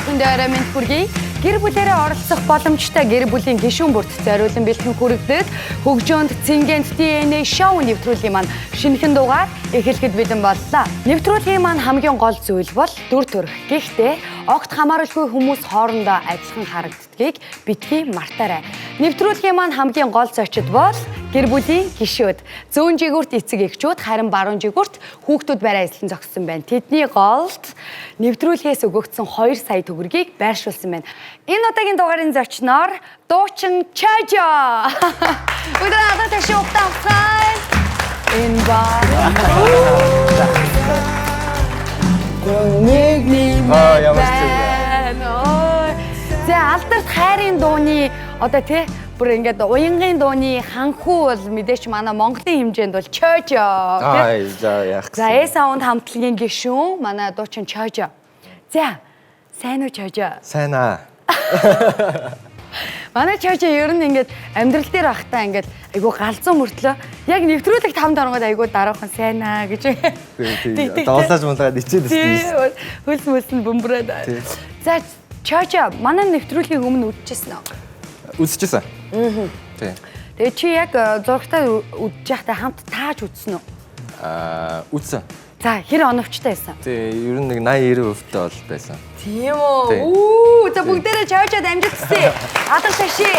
бүхэндээ орой мэнд хүргэе. Гэр бүлээрээ оролцох боломжтой гэр бүлийн гишүүн бүрт зориулан бэлтгэн хүргэдэг хөгжөөнд цэнгэнд DNA шоу нэвтрүүлгийн маань шинэхэн дугаар эхлэхэд бэлэн боллоо. Нэвтрүүлгийн маань хамгийн гол зүйл бол дүр төрх. Гэхдээ огт хамааралгүй хүмүүс хоорондоо адилхан харагддгийг битгий мартаарай. Нэвтрүүлгийн маань хамгийн гол зочид бол гэр бүлийн гишүүд. Зүүн жигүүрт эцэг эхчүүд, харин баруун жигүүрт хүүхдүүд байраа эзлэн зогссон байна. Тэдний голд нэвтрүүлгээс өгөгдсөн 2 сая төгрөгийг байршуулсан байна. Энэ удаагийн дугаарын зочноор дуучин Чажо. Өдөр надад ташуу ухтаа авцгаая. Энэ ба. Нэг нэг Аа, ямар ч юм байна. Ой. За алдарт хайрын дууны одоо тий бүр ингээд уянгийн дууны ханхүү бол мэдээч манай Монголын хэмжээнд бол Чожо. тий? Аа за яах За гэсэн. Э-саунд хамтлагийн гишүүн манай дуучин Чожо. За сайн уу Чожо? Сайн аа. Манай Чожо ер нь ингээд амьдрал дээр байхдаа ингээд айгуу галзуу мөртлөө яг нэвтрүүлэгт хамт оронгод айгуу дараахан сайн аа гэж. Тий. Дуулаж муулаад ичээд Тий, ирсэн. хөлс мөлс нь бөмбөрөөд. Тий. За Чожо манай нэвтрүүлгийн өмнө үдчихсэн үү? Үзчихсэн. Аа. Тий. Тэгээ чи яг зурагтаа үдчих байхдаа хамт тааж үдсэн үү? Аа үзсэн. За хэр оновчтой байсан? Тий, ер нь нэг 80 90% та бол байсан. Тийм үү. Тий. Үү, за бүгдээрээ чаачаад амжилт хүсье. Алга шаши.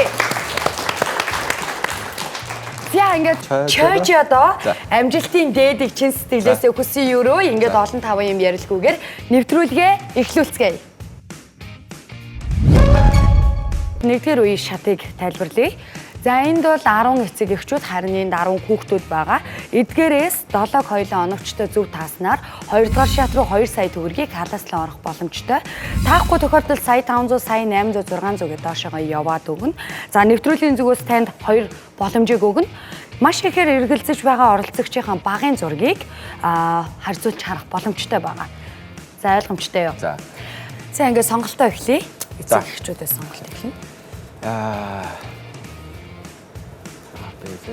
За ингээд Чойжоо. чойжодоо За. амжилтын дээдийг чин сэтгэлээсээ хүссэн юурөө ингээд олон таван юм ярилгүйгээр нэвтрүүлгээ эхлүүлцгээе. Нэгдүгээр үеийн шатыг тайлбарлая. За энд бол 10 эцэг эхчүүд харин энд 10 хүүхдүүд байгаа. Эдгээрээс 7-г хоёлын оновчтой зөв тааснаар 2 дугаар шат руу 2 сая төгрөгийг халааслан орох боломжтой. Таахгүй тохиолдолд сая 500, сая 800, 600 гэдэг доошоогоо яваад өгнө. За нэвтрүүлгийн зүгээс танд хоёр боломжийг өгнө. Маш ихээр эргэлзэж байгаа оролцогчийн багын зургийг харьцуулж харах боломжтой байгаа. За ойлгомжтой юу? За. За ингээд сонголтоо эхлэе. За. Эцэг эхчүүдээс сонголт эхлэнэ. Аа. А Б В.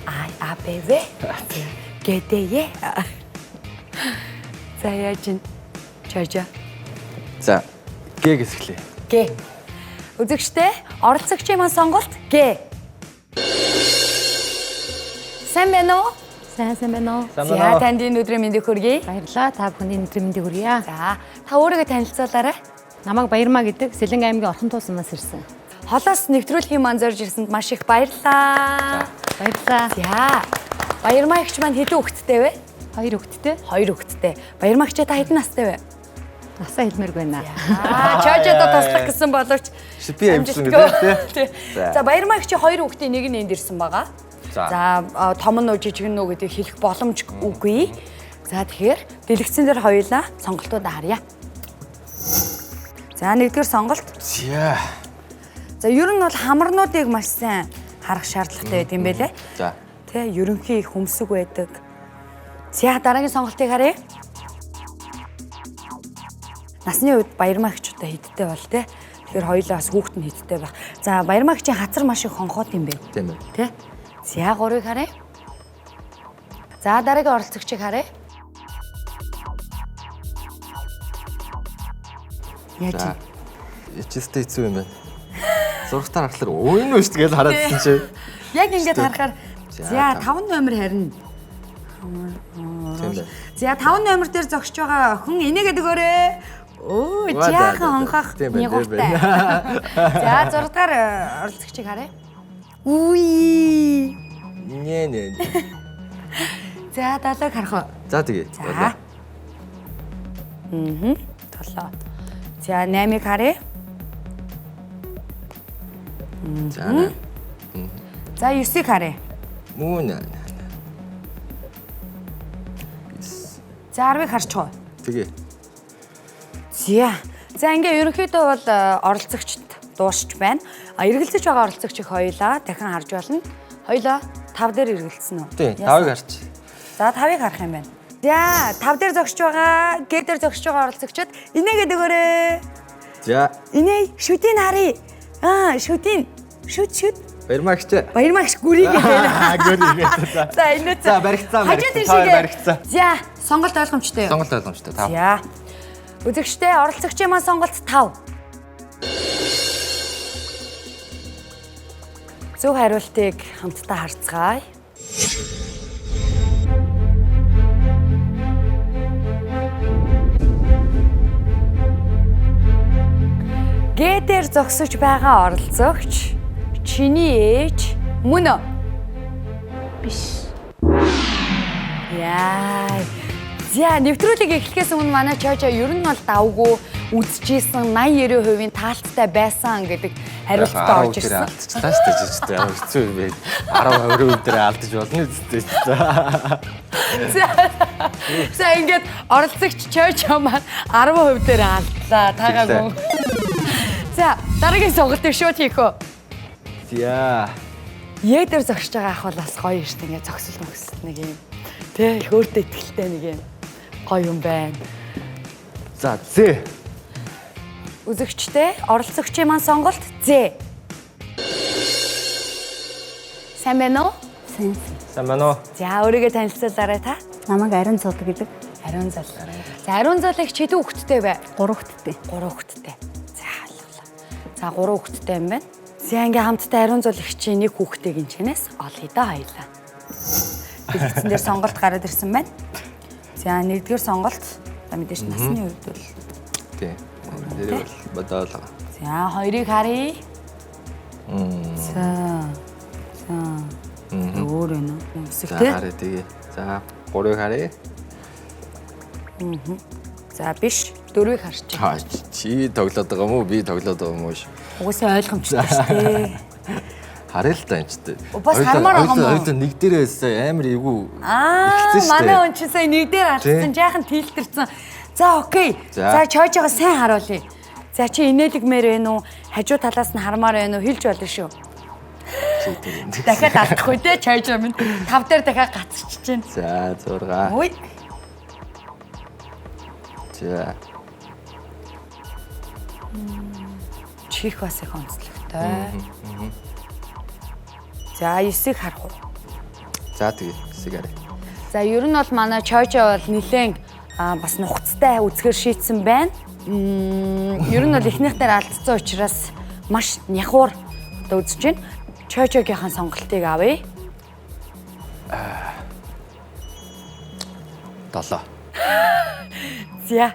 А А Б В Г Д Е. За яаж ин чажа За. Г гэсгэлээ. Г. Үзэгчтэй оролцогчийн маань сонголт Г. Сайн байна уу? Сайн сайн байна уу? Сайн За байна уу? танд энэ өдрийн мэндийг хүргэе. Баярлалаа. Та бүхэнд энэ өдрийн мэндийг хүргье. За та өөрийгөө танилцуулаарай. Намайг Баярмаа гэдэг Сэлэнг аймгийн Орхон тууснаас ирсэн. Холоос нэвтрүүлгийн маань зорж ирсэнд маш их баярлалаа. Баярлалаа. За Баярмаа эгч маань хэдэн хүүхэдтэй вэ? Хоёр хүүхэдтэй. Хоёр хүүхэдтэй. Баярмаа эгчээ та хэдэн настай вэ? Насаа хэлмээргүй байна. Аа, чожодо туслах гэсэн боловч Би амжсан амжилтгүй. гэдэг тий. Тий. За. За Баярмаа эгч хоёр хүүхдийн нэг нь энд ирсэн байгаа. За. За том нь уу жижиг нь үү гэдгийг хэлэх боломжгүй. За тэгэхээр дэлгэцэн дээр хоёулаа сонголтуудаа харъя. За нэгдүгээр сонголт. За. За ер нь бол хамарнуудыг маш сайн харах шаардлагатай байт юм байлээ. За. Тэ ерөнхий хөмсөг байдаг. За дараагийн сонголтыг харъя. Насны үед баярмагчтай хидтэй бол тэ. Тэгэхээр хоёулаа бас хүүхэд нь хидтэй байх. За баярмагчийн хацар маш их хонхоод юм байна. Тийм ээ. Тэ. За гурыг харъя. За дараагийн оролцогчийг харъя. Яаж За. юм? Ичээстэй хэцүү юм байна. Зургатаар харахаар өө энэ үү шүү дээ гэж хараад ирсэн чи. Яг ингээд харахаар За, за тав. 5 номер харина. Тийм ээ. За 5 номер дээр зогсож байгаа охин инээгээд өгөөрэй. Өө, Ва, за, жаахан за, за. хонхох Тийм байна, тийм нягууртай. байна. За 6 дугаар оролцогчийг харъя. Үгүй. Нэ нэ. За 7-ыг харах уу? За тэгээ. За. Мм. 7. За 8-ыг харъя. За. нэ. За 9-ыг харъя. Мүү нэ. За 10-ыг харчих уу? Тэгээ. За. За ингээ ерөнхийдөө бол оролцогчд дуусч байна. А эргэлзэж байгаа оролцогч их хоёлаа дахин харж болно. Хоёлаа 5 дээр эргэлзсэн үү? Тий, Яасан? тавыг харч. За 5-ыг харах юм байна. За 5 дээр зогсож байгаа, Г дээр зогсож байгаа оролцогчид инээгээд өгөөрэй. За, Инээ шүдийг харъя. Аа, шүдийг. Шүд шүд. Баярмаа гिचээ. Баярмаа гिच гүрийг гэдэг. Гүрийг гэдэг. За. За энэ үү. За, баригдсан, Хажуу баригдсан. Та хоёр тийшээгээ. баригдсан. За, сонголт ойлгомжтой юу? Сонголт ойлгомжтой. Тав. За. Үзэгчдээ оролцогчийн маань сонголт 5. Зөв хариултыг хамтдаа харцгаая. Г дээр зогсож байгаа оролцогч чиний ээж мөн үү? Биш. Яа. За, нэвтрүүлэг эхлэхээс өмнө манай Чожо ер нь бол давгүй үзчихсэн 80 90% таалттай байсан гэдэг хариулттай орж ирсэн. Алдчихлаа шүү дээ жижигтэй. Ямар хэцүү юм бэ? 10 20% дээр алдаж болно үстэй. За. За, ингээд оролцогч Чожо маань 10% дээр алдлаа. Тагаагүй. За, дараагийн сонголтыг шууд хийх үү? За. Е дээр зогсож байгаа ах бол бас гоё шүү дээ. Ингээд зогсол мөксөл нэг юм. Тэ их өөртөө ихтэй нэг юм гоё юм байна. За, З. Үзэгчдээ оролцогчийн маань сонголт З. Сайн байна уу? Сайн. Сайн байна уу? За, өөрийгөө танилцуулаарай та. Намайг Ариун цод гэдэг. Ариун зал. За, Ариун зал их хэдэн хүүхэдтэй вэ? 3 хүүхэдтэй. 3 хүүхэдтэй. За, ойлголоо. За, 3 хүүхэдтэй юм байна. За, ингээ хамтдаа Ариун зал их чинь нэг хүүхэдтэйг энэ чэнэс олъё да хоёлаа. Дэлгэцэн дээр сонголт гараад ирсэн байна. За, нэгдүгээр сонголт. За, мэдээж насны хувьд бол. Тий. Тэр бол бодоол. За, хоёрыг харъя. За. За. Өөр байна уу? Үсэг За, тий. харъя тэгээ. За, 3-ыг харъя. За, биш. Дөрвийг харчих. Чаа, чи тоглоод байгаа юм уу? Би тоглоод байгаа юм уу? Угаасаа ойлгомжтой шүү дээ. Харъя л та энэ ч. Бас хармаар байгаа юм уу? Хоёулаа нэг дээрээс амар эвгүй. Аа, эхэлсэн шүү дээ. манай хүн чинь сая нэг дээр алдсан, Тий. жаахан тэлтэрсэн. За, окей. За. За, чоожоогоо сайн харуулъя. За, чи инээлгмээр байна уу? Хажуу талаас нь хармаар байна уу? Хэлж болно шүү. Чи тэр юм. Дахиад алдахгүй те, чоожоо минь. Тав дээр дахиад гацчихж байна. За, 6. Ой. За. Чих бас их онцлогтой. За, 9-ийг харах уу? За, тэгээ. Сиг харъя. За, ер нь бол манай чоожоо бол нэлээд бас нухацтай үзэхэр шийдсэн байна. Ер нь бол эхнийх дээр алдсан учраас маш няхуур одоо үзэж байна. Чоожоогийнхэн сонголтыг авъя. 7. За.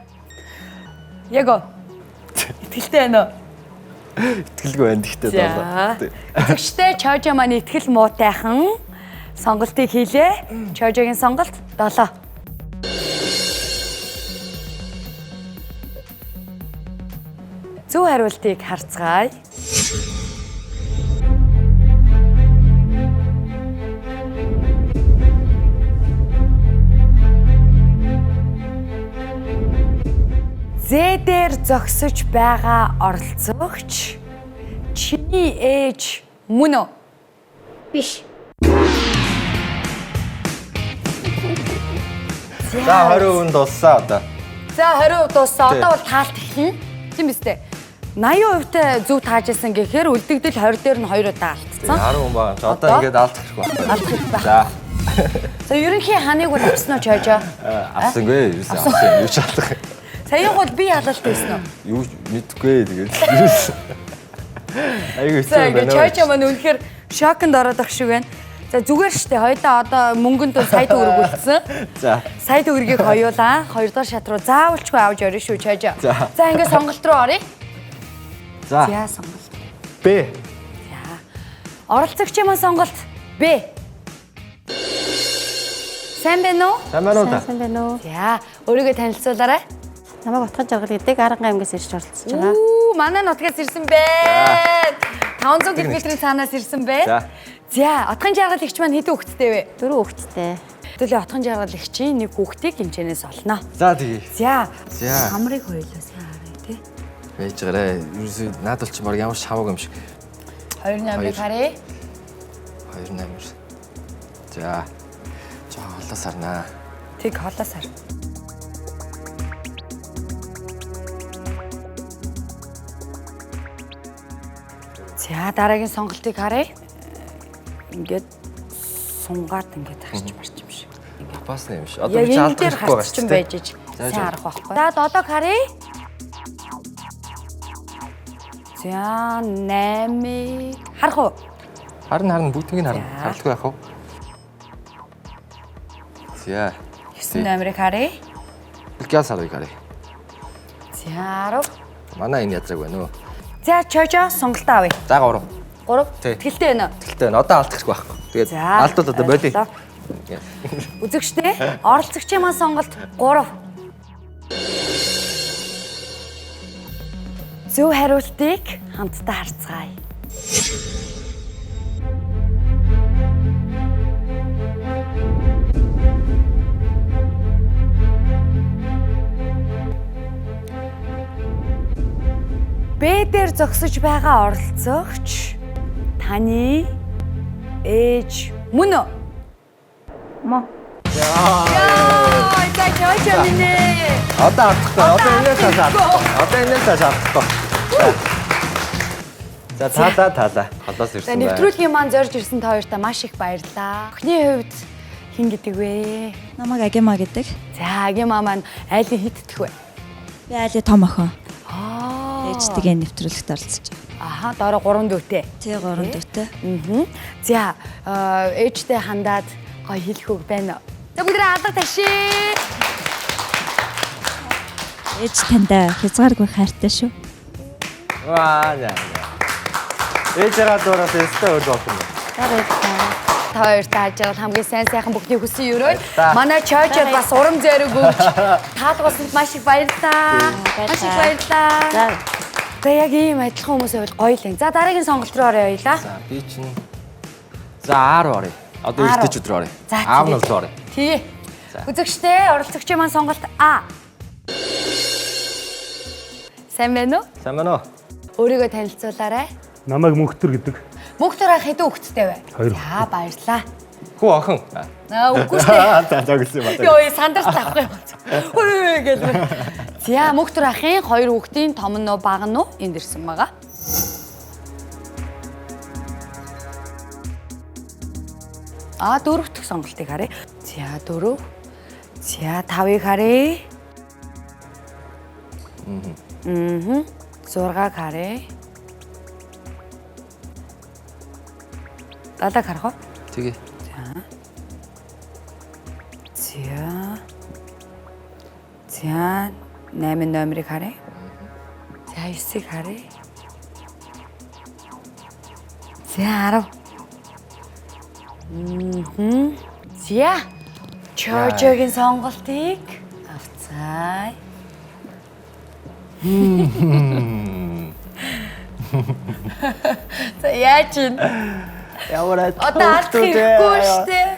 Яг оо. Итгэлтэй байна уу? Итгэлгүй байна гэхдээ За. 7. Үзэгчтэй чоожоо маань итгэл муутайхан сонголтыг хийлээ. Чоожогийн сонголт 7. Зөв хариултыг харцгаая. Зэ дээр зогсож байгаа оролцогч чиний ээж мөн үү? Биш. За, 20% дууссан одоо. За 20% дууссан. Тий. Одоо бол таалт эхэлнэ. Тийм биз дээ. 80% та зөв тааж исэн гэхээр үлдэгдэл 20 дээр нь 2 удаа алдсан. 10 хүн байгаа. Чи одоо Одоо? ингээд алдах хэрэг байна. Алдах хэрэг байх. За. За ерөнхий ханыг бол авсан уу чойжоо? Авсангүй. Юусэн авсан. Юу ч алдах. Саяхан бол би ялалт байсан уу? Юу ч мэдгүй тэгээд. Юусэн. Айгүй За хэцүү юм ингээд байна. чойжоо маань үнэхээр шоконд ороод ах шиг байна. За зүгээр штэ хоёлаа одоо мөнгөнд бол сая төгрөг үлдсэн. За. Сая төгрөгийг хоёулаа хоёрдугаар шат руу заавалчгүй авч орно шүү чойжоо. За. За ингээд сонголт руу оръё. За. За сонголт. Б. За. Оролцогчийн маань сонголт Б. Сайн байна уу? Сайн байна уу та? Сайн байна уу? За, өөрийгөө танилцуулаарай. Намайг Утган жаргал гэдэг Арангай аймгаас ирж оролцож байгаа. Үу, манай нутгаас ирсэн бэ. 500 км-ийн цаанаас ирсэн бэ. За. За, Отгон жаргал эгч маань хэдэн хүүхэдтэй вэ? 4 хүүхэдтэй. Хэдүүлээ Отгон жаргал эгчийн нэг хүүхдийг хэмжээнээс олно. За тэгээ. За. За. Хамрыг хоёулаа сайн харъя тий. Байж гараа. Ерөөсөө наад бол чи баг ямар шаваг юм шиг. 28-ыг Хоёр. харъя. 2 8. За. Жоо холоос харнаа. Тэг холоос хар. За дараагийн сонголтыг харъя. Ингээд сунгаад ингээд харч марч юм шиг. Ингээд. Бас юм биш. Одоо Яг би чи энэ алдах дээр хэрэггүй байгаа харцчин шүү дээ. байж иж За, сайн за. харах байхгүй. За 7-г харъя. За 8-ыг харах уу? Харна харна бүгднийг нь харна. За. Харлахгүй яах вэ? За. 9 номерыг харъя. Гяс харъя харъя. За 10. Манай энэ язрааг байна уу? За чожо сонголтоо авъя. За 3. 3. Тий. Тэлтэй байна уу? Тэлтэй байна. Одоо алдах хэрэгтэй байхгүй. Тэгээд За. алдвал одоо болий. ойлголоо. Үзэгчдээ оролцогчийн маань сонголт 3. Зөв хариултыг хамтдаа харцгаая. Б дээр зогсож байгаа оролцогч таны ээж мөн үү? Мо. Яа, за чожо минь ээ. Одоо алдахгүй. Одоо энэс цааш алдахгүй. Одоо энэс цааш алдахгүй. За таалаа таалаа. Холоос За ирсэн байна. нэвтрүүлгийн маань зорж ирсэн та хоёртаа маш их баярлалаа. Охины хувьд хэн гэдэг вэ? Намайг Агима гэдэг. За, Агима маань айлын хит дэх вэ? Би айлын том охин. Аа. Ээжтэйгээ нэвтрүүлэгт оролцож байгаа. Аха, доороо 3 дүүтэй. Тэ 3 дүүтэй. Аа. За, ээжтэй хандаад гоё хэлэх үг байна уу? За бүгд алга ташээ. Ээж таньда хязгааргүй хайртай шүү. Ваа. яа. Ээжээ дуурайс өстө өөр болсон юм. За баярлалаа. Та хоёртай ажил хамгийн сайн сайхан бүхний хүссэн өрөө. Баярлалаа. Манай чойчод бас урам зориг өгч таалгуулсанд маш их баярлалаа. Маш их баярлалаа. За. За яг ийм адилхан хүмүүс байвал гоё л юм. За дараагийн сонголт руу орё хоёлаа. За би чинь За А руу оръё. Одоо А руу. эртэж өдрөө оръё. За, Аав нь тэгээ. руу оръё. Тэгээ. Үзэгчдээ оролцогчийн маань сонголт А. Сайн байна уу? Сайн байна уу? Өөрийгөө танилцуулаарай. Намайг Мөнхтөр гэдэг. Мөнхтөр ах хэдэн хүүхэдтэй вэ? Хоёр За баярлалаа. Хүү охин. Аа үгүй шүү дээ. За зогсон юм аа. Йоо сандарч авах юм. Хөө гэл. За Мөнхтөр ахын хоёр хүүхдийн том нь уу бага нь уу энд ирсэн байгаа. А дөрөв дэх сонголтыг харъя. За дөрөв. За тавыг харъя. Аа. Зургааг харъя. Далаг харах уу? Тэгээ. За. За 8 номерыг харъя. За 9-ийг харъя. За 10. Мм. За. Чожогийн сонголтыг авцгаая. За яаж юм? Ямар Одоо алдах хэрэггүй шүү дээ.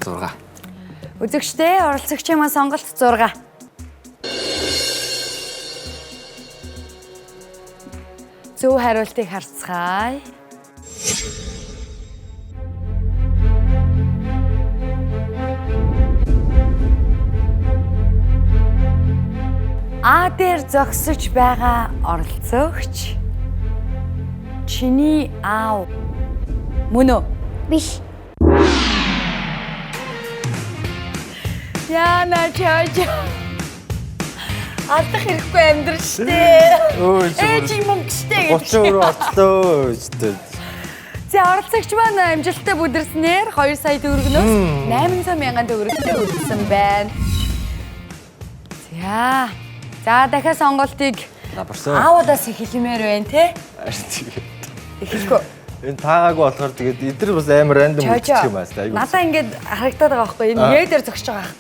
6. Үзэгчдээ оролцогчийн маань сонголт 6. Зөв хариултыг харцгаая. А дээр зогсож байгаа оролцогч чиний аав мөн үү? Биш. Яна чаж. Алдах хэрэггүй амьдрал штэ. Өө Ээжийн мөнгө штэ гэдэг. 30 өрөө очлоо штэ. За оролцогч маань амжилттай бүдэрснээр 2 сая төгрөгнөөс 800 мянган төгрөгтэй өргөсөн байна. За. За дахиад сонголтыг Лабарсан. аавудаас эхэлмээр байна те. Эхлэхгүй. Энэ таагаагүй болохоор тэгээд эдгээр бас амар рандом үлдчих юм аа. Айгуу. Надаа ингээд харагдаад байгаа байхгүй энэ ээ дээр зогсож байгаа.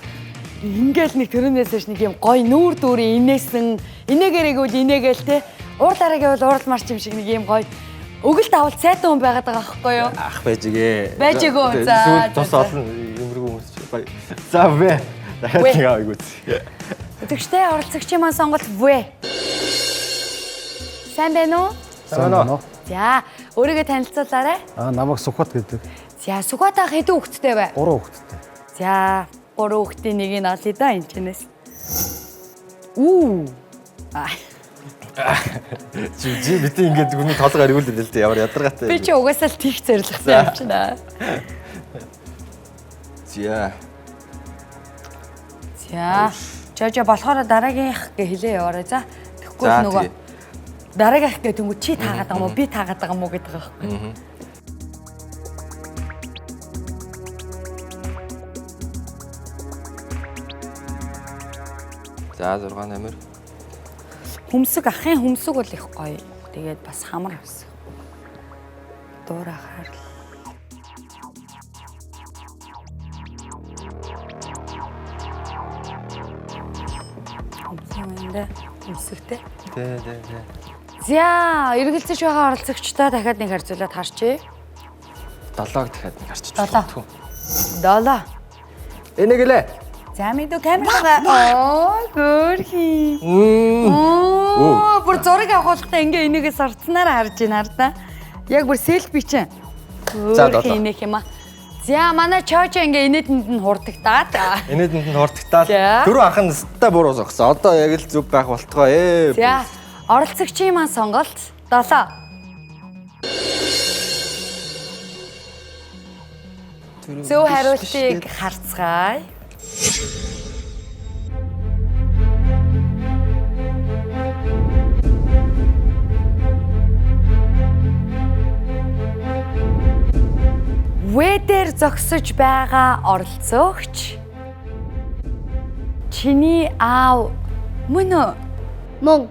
Ингээл нэг төрөнөөс хойш нэг юм гой нүүр дүүрийн инээсэн инээгээрээ гэвэл инээгээл те. Уурлаараа гэвэл уурлмаар ч юм шиг нэг юм гой өгөл давал цайтан хүн байгаад байгаа байхгүй юу? Ах байж гээ. Байж эгөө, за, Сүүл за, тус за. олон юмргүй хүмүүс чи гоё. За вэ. Дахиад Вэ. нэг авъя үзье. Үзэгчдээ оролцогчийн маань сонголт вэ. Сайн байна уу? Сайн байна уу? За, өөрийгөө танилцуулаарай. Аа намайг Сүхбат гэдэг. За, Сүхбат ах хэдэн хүүхэдтэй вэ? 3 хүүхэдтэй. За, гурван хүүхдийн нэгийг олъё да энэ чинээс. Үү. Аа, Чи чи битэн ингээд хүний толгой ариулдаг л дээ. Ямар ядаргаатай. би чи угаасаа л тийх зорилготой юм чинь. За. За. Жожо болохоор дараагийнх гэ хэлээ яваарай за. Тэгэхгүй За, л нөгөө тэгээ. дараагийнх гэ тэнгүү чи таагаад байгаа юм уу? Би таагаад байгаа юм уу гэдэг байгаа байхгүй. За 6 номер. Хүмсэг ахын хүмсэг бол их гоё. Тэгээд бас хамар бас. Дуурахаар л. Хүмсэг юм да. Хүмсэгтэй. Тэ тэ тэ. За, эргэлзэж байгаа оролцогчдоо дахиад нэг харьцуулаад харчээ. 7-ог дахиад нэг харчиж Долоо. Долоо. Энийг лээ. За мэдүү камераа. Оо, хөөрхий. Мм. Оо, бүр зураг авахулахдаа ингээ энийгээ сарцнаараа харж байна хардаа. Яг бүр селфи чинь. За, Хөөрхий долоо. инех юм аа. За, манай чоочо ингээ инээдэнд нь хурдагтаад. Энэдэнд нь хурдтагтаал. За. Дөрөв ах нь өстой буруу зогсон. Одоо яг л зүг байх болтгоо ээ. За, оролцогчийн маань сонголт 7. Зөв хариултыг харцгаая. В дээр зогсож байгаа оролцогч чиний аав мөн үү? Мөн.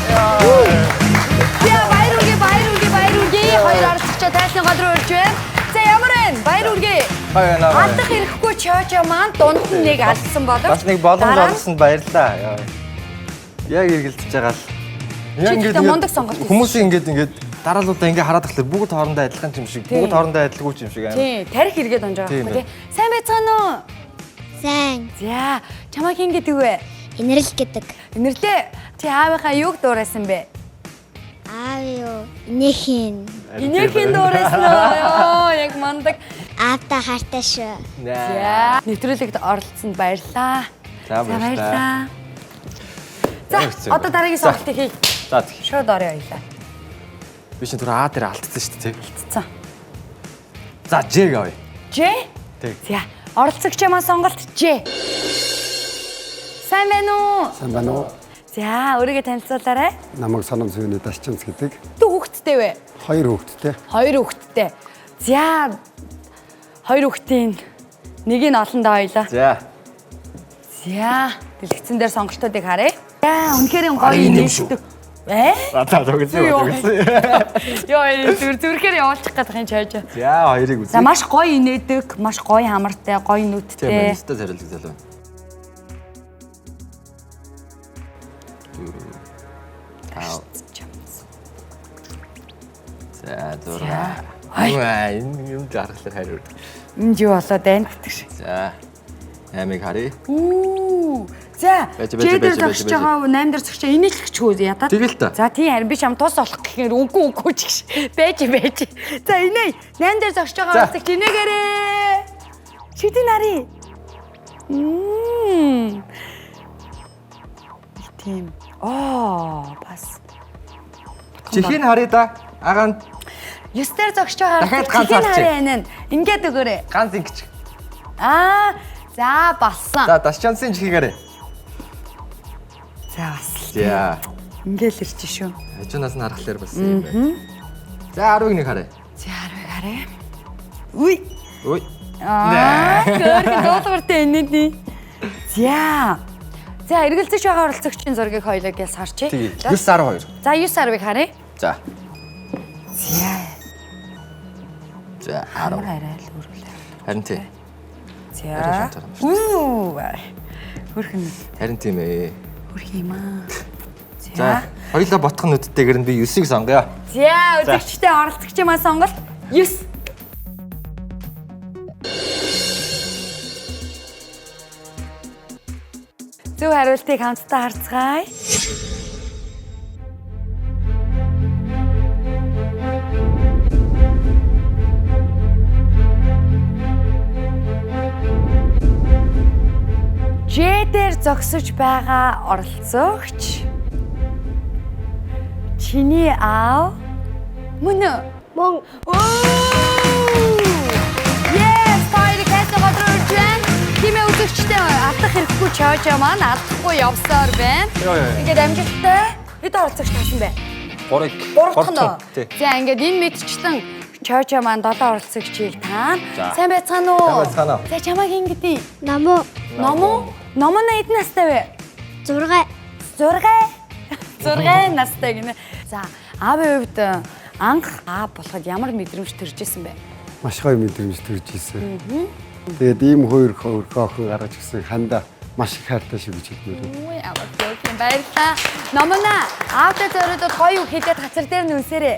За баяр үргээ, баяр үргээ, баяр үргээ. Хоёр оролцогчоо тайлны гол руу ирж байна. За ямар байна? Баяр үргээ. Хоёр байна. Алдах ирэхгүй чоочо маань дунд нь нэг алдсан боловч Бас нэг боломж дараа нь олгосонд баярлалаа. Яа. Яг эргэлдэж байгаа л. Яг Чи гэхдээ мундаг сонголт хийсэн. Хүмүүс ингээд ингээд дараалуудаа ингээд хараад тахлаа бүгд хоорондоо адилхан юм шиг, Тийм. бүгд хоорондоо адилгүй юм шиг аим. Тий, тарих эргээд унж байгаа Тийм байхгүй тий. Сайн байцгаана уу? Сайн. За, чамайг хин гэдэг вэ? Инэрл гэдэг. Инэрлээ. Чи аавынхаа юуг дуурайсан бэ? Аав юу? Инээхийн. Инээхийн дуурайсан уу? Йоо, яг мундаг. Аавда хайртай шүү. За, нэвтрүүлэгт оролцсонд баярлалаа. За, баярлалаа. За, Ямар хэцүү юм одоо бэ? дараагийн За. сонголтыг хий. За тэгье. Шууд орё хоёлаа. Би чинь түр А дээр алдсан шүү дээ, тий. За. За, Ж авъя. Ж? Тэг. За, оролцогч маань сонголт Ж. Сайн байна уу? Сайн байна уу? За, өөрийгөө танилцуулаарай. Намайг Санам Сүүний Дашчамц гэдэг. Дүү хүүхэдтэй вэ? Хоёр хүүхэдтэй. Хоёр хүүхэдтэй. За, хоёр хүүхдийн нэг нь олондоо хоёлаа. За. За, дэлгэцэн дээр сонголтуудыг харъя. За, үнэхээр гоё Арын юм шүү. нээлттэй. Э? За, тогсон Юу? тогсон. Йоо, зүр зүрхээр явуулчих гэдэг юм чааж. За, хоёрыг За, үзье. маш гоё инээдэг, маш гоё хамартай, гоё Тийм нүдтэй. байна. Өстой зориулдаг залуу. Тав. За, зурга. Ай. Үгүй энэ юм жаргалаар хариу. Энд юу болоод байна гэдэг шиг. За. Аймыг харъя. Үү. За, Байж, Ж байж, дээр байж, зогсож байж, байгаа 8 дээр зогсож байгаа инээлгч хөө ядаад. Тэгэл та. За, тийм харин би чам тус олох гэхээр үгүй үгүй ч гэж. Байж байж. За, инээ 8 дээр зогсож байгаа За. оролцогч инээгээрээ. Шидэн нарыг. Мм. Нэг Тийм. Аа, бас. Чихийг харъя да. Агаан 9 дээр зогсож байгаа Дахиад оролцогч ганц чихийг харчих. харъя энэ. Ингээд өгөөрэй. ганц ингэж. Аа, за болсон. За, Дашчансын чихийг харъя. За бас. За. Ингээл ирж шүү. Хажуунаас нь харахлаар бас юм байна. За, 10-ыг нэг харъя. За 10-ыг харъя. Үгүй. Үй. Аа, хөөрхөн дуулууртай инээдий. За. За, эргэлзэж байгаа оролцогчийн зургийг хоёлоо гэлс харчээ. Тэгээ. 9 12. За, 9 10-ыг харъя. За. За. За, Амар 10. арай л өрөөлээ. Харин тий. За. Арай шантар юм Үу. Хөөрхөн Харин тийм ээ. хөөрхөн юм аа. За, За. хоёулаа ботхон нүдтэйгэр нь би 9-ийг сонгоё. За, үзэгчтэй оролцогчийн маань сонголт 9. Зөв хариултыг хамтдаа харцгаая. Ж дээр зогсож байгаа оролцогч чиний аав мөн үү? Мөн. Оо! Yes, хоёрыг хайсан гол руу ирж байна. Тимээ үзэгчтэй Чочо маань алдахгүй явсаар байна. Ингээд амжилттай хэд оролцогч таасан бэ? 3-ыг. 3 дахь нь. Тий. За ингээд энэ мэдчлэн Чочо маань 7 оролцогчийг таана. За. Сайн байцгаана уу? Сайн байцгаана уу? За чамайг хэн гэдэг? Намуу Номоо? Номоо нь хэдэн настай вэ? 6. 6. 6 настай гинэ. За аавын хувьд анх аав болоход ямар мэдрэмж төрж исэн бэ? Маш гоё мэдрэмж төрж исэн. Тэгээд ийм хоёр хөрхөө охин гаргаж ирсэн ханда маш их хайртай шүү гэж хэлмээр байна. Үгүй амар хөөрхөн баярлалаа. Номона аавтай зориудод гоё үг хэлээд хацар дээр нь үнсээрэй.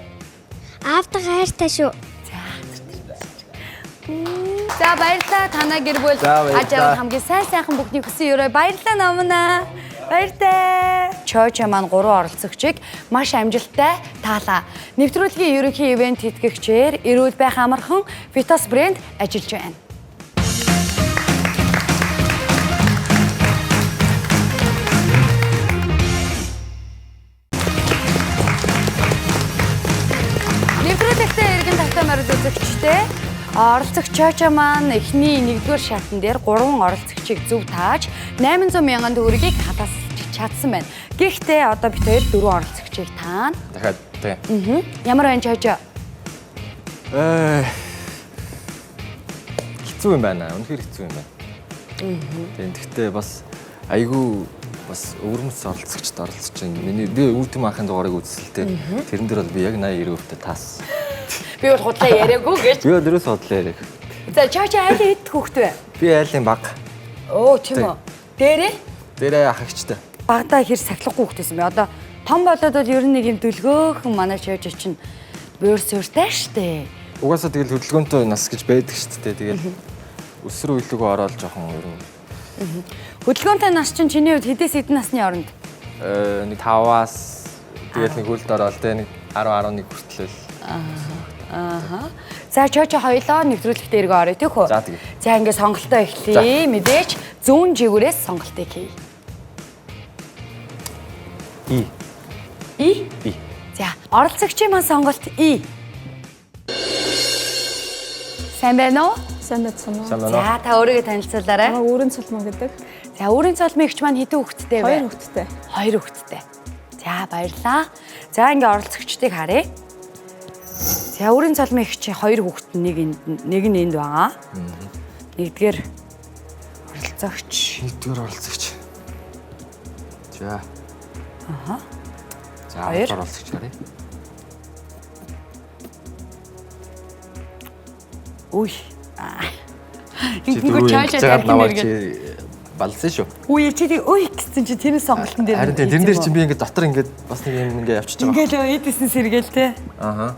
Аавтайгаа хайртай шүү. За баярлалаа танаа гэр бүл За, баярлалаа. аж арга хамгийн сайн сайхан бүхний хүсэн өрөө баярлалаа номона. Баяртай. Чойчо маань гурван оролцогчийг маш амжилттай таалаа. Нэвтрүүлгийн ерөнхий ивент тэтгэгчээр эрүүл байх амархан Vitas брэнд ажиллаж байна. Нэвтрүүлэгтээ эргэн тавтай морил үзэгчтэй оролцогч Чочо маань эхний нэгдүгээр шатн дээр гурван оролцогчийг зөв тааж 800 мянган төгрөгийг халаасч чадсан байна. Гэхдээ одоо бид хоёр дөрвөн оролцогчийг таана. Дахиад тий. Ямар байна Чочо? Хэцүү юм байна. Үнэхээр хэцүү юм байна. Тийм. Гэхдээ бас айгүй бас өвөрмөц оролцогчд оролцож байна. Миний би өвдөн анхын дугаарыг үзсэн л дээ. Тэрэн дээр бол би яг 80 90% таас. Би бол худлаа яриаггүй гэж. Би бол ерөөс бодлоо яриаг. За Чочо айлын хэд хүүхэд вэ? Би айлын баг. Өө тийм үү. Дээрээ Дээрээ ахагчтай. багадаа хэр сахилахгүй хүүхэд байсан бэ? Одоо том болоод бол ер нь нэг юм дүлгөөхөн манай Чочо чинь буур сууртай штэ. Угаасаа тэгэл хөдөлгөөнтэй нас гэж байдаг шүү дээ. Тэгэл өсөр үелэгөө ороод жоохон ер нь Хөдөлгөөнтэй нас чинь чиний хувьд хэдээс хэдэн насны оронд? нэг 5-аас тэгэл нэг хөлд ороод тэ нэг 10 11 хүртэл. Ааха. За чочо хоёлоо нэвтрүүлэгт эргөө орё тийх үү? За, тэгье. За ингээ сонголтоо эхлэе. Мэдээж зүүн жигүүрээс сонголтыг хий. И. И. И. За, оролцогчийн маань сонголт И. Сайн байна уу? Сайн байцгаана уу? Сайн байна уу? За, та өөрийгөө танилцуулаарай. Намайг Үүрэн Цулман гэдэг. За, өөрийн цолмын эгч маань хэдэн хүүхэдтэй вэ? Хоёр хүүхэдтэй. Хоёр хүүхэдтэй. За, баярлалаа. За, ингээ оролцогчдыг харъя. За, өөрийн цолмын эгч хоёр хүүхэд нэг энд нэг нь энд байгаа. Нэгдүгээр оролцогч. Нэгдүгээр оролцогч. За. Аха. За, Хоёр. хоёрдугаар оролцогч харъя. Үгүй. Чи Ингэнгүү дөрөв чаашаа ингэж жагаад тархин намайг мэрэгэн. чи балсан шүү. Үгүй чи тэг үгүй гэсэн чи тэр сонголтын дээр. Харин тийм тэрэн дээр чинь би ингээд дотор ингээд бас нэг юм ингээд явчихж байгаа. Ингээл эдсэн сэргээл те. Аха.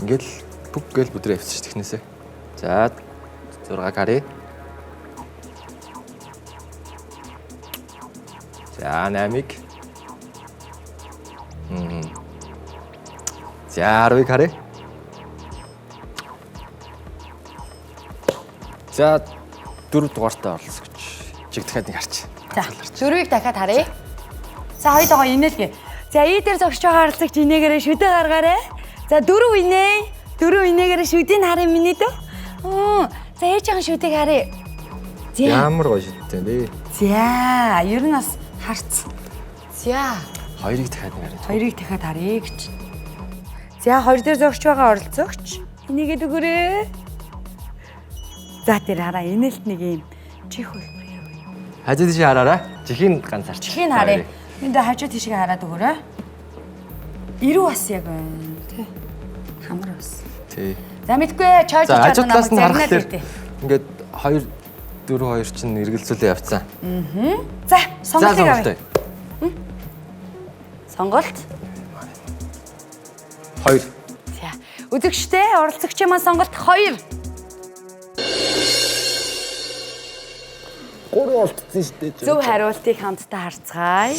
Ингээд л бүг гээл бүдрээ явчих технээсээ. За 6 харъя. За 8-ыг. За 10-ыг харъя. За 4 дугаартай оролцогч. Чиг дахиад нэг харч. За дөрвийг дахиад харъя. За хоёулаа инээлгээ. За и дээр зогсож байгаа оролцогч инээгээрээ шүдэ гаргаарай. За дөрөв инээ. Дөрөв инээгээрээ шүдийг харъя миний дөө. За ээжийн шүдийг харъя. За. Ямар гоё шүдтэй юм бэ? За ер нь бас харц. За. Хоёрыг дахиад нэг харъя. Хоёрыг дахиад харъя гэж. За хоёр дээр зогсож байгаа оролцогч энийгээд өгөөрэй. За тэр хараа инээлт нэг юм чих хөлбөр яв. Хажуу тийш хараарай. Чихийг ганц харч. Чихийг харъя. Энд хажуу тийшээ хараад өгөөрэй. Ирүү бас яг байна тий. Хамар бас. Тий. За мэдгүй чойж За чойж хажуу талаас нь намайг харахад загнаад ирдээ. ингээд 2 4 2 чинь эргэлзүүлээ явцсан. За За сонголтыг сонголтоо. авъя. Сонголт. 2. За үзэгчтэй оролцогчийн маань сонголт 2. 3 олдсон шүү дээ. Зөв хариултыг хамтдаа харцгаая.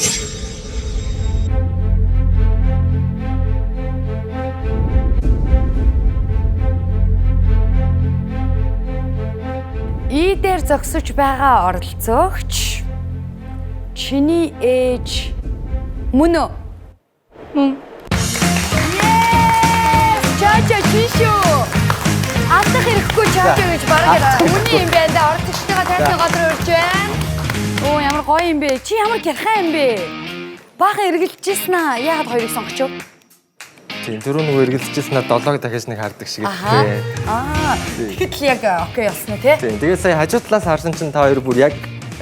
И дээр зогсож байгаа оролцогч чиний ээж мөн үү? Мөн. Yes! Чача чи шүү. Алдах хэрэггүй чача гэж бараг үний юм байна да оролцогчтойгоо Охиныгоо тайзны гол руу ирж байна. Оо, ямар гоё юм бэ? Чи ямар гярхай юм бэ? Баахан эргэлжсэн аа. Яагаад хоёрыг сонгоч вэ? Тийм, түрүү нөгөө эргэлжсэн над 7-ыг дахиж нэг хардаг шиг л Аха. тий. Аа, тэгэхэд л яг окей болсон уу те? Тийм, тэгээд сая хажуу талаас харсан чинь та хоёр бүр яг